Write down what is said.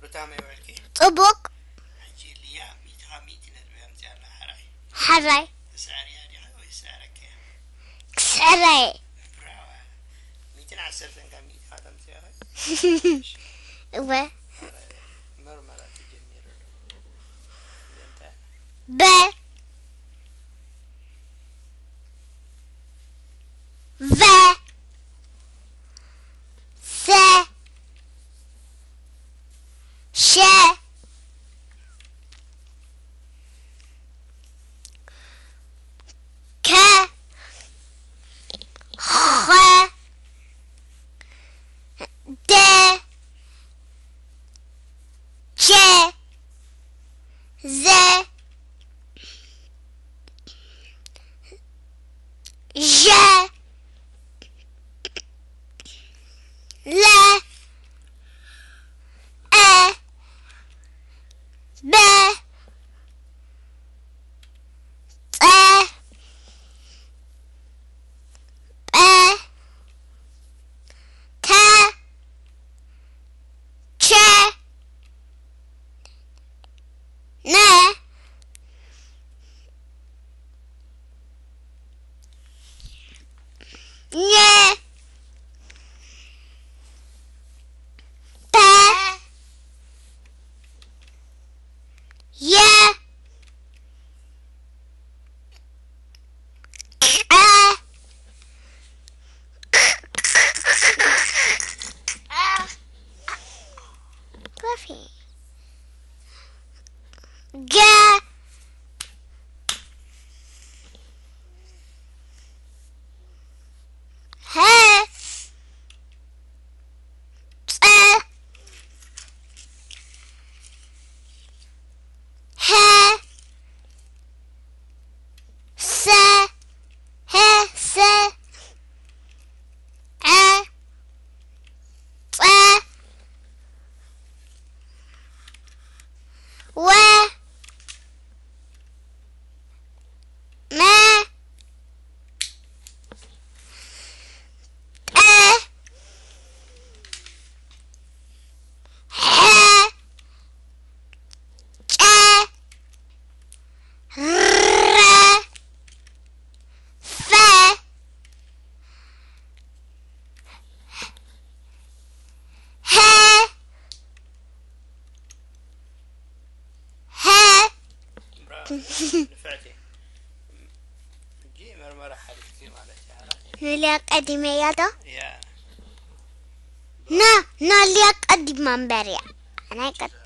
ሩታ መይ ውዕልኪ? ጽቡቅ። ሕጂ ሊያ ሚእቲ ካብ ሚእቲ ነጥቢ ኣምፅያ ኣላ። ሕራይ። ሕራይ። ትስዕርያ ዲኻ ወይ ትስዕረኪ እያ? ክስዕራ እየ። ብራዋ። ሚእትን ዓሰርተን ካብ ሚእቲ ካብ ተምፅያ ኸ? እወ። መርመራ ተጀሚሩ ኣሎ። ዘንተ። በ። ቨ። ሰ። ሸ። ከ። ኸ። ደ። ጀ። ዘ። ዠ። ለ። ዐ። በ። ጸ። ጰ። ተ። ቸ። ነ። ኘ። ፐ። የ። ቀ። ኮፊ። ገ። ሀ። ጸ። ሀ። ሰ። ሀ። ሰ። ዐ። ጸ። ወ። መ። ጠ። ሐ። ጨ። ረ። ፈ። ሀ። ሀ። ንፍዕቲ። ሕጂ መርመራ ሓሊፍኪ ማለት እያ። ንልያ ቀዲመያ ዶ? ያ። ና፣ ና ልያ ቀዲማ እምበር እያ። ኣናይ ቀድ-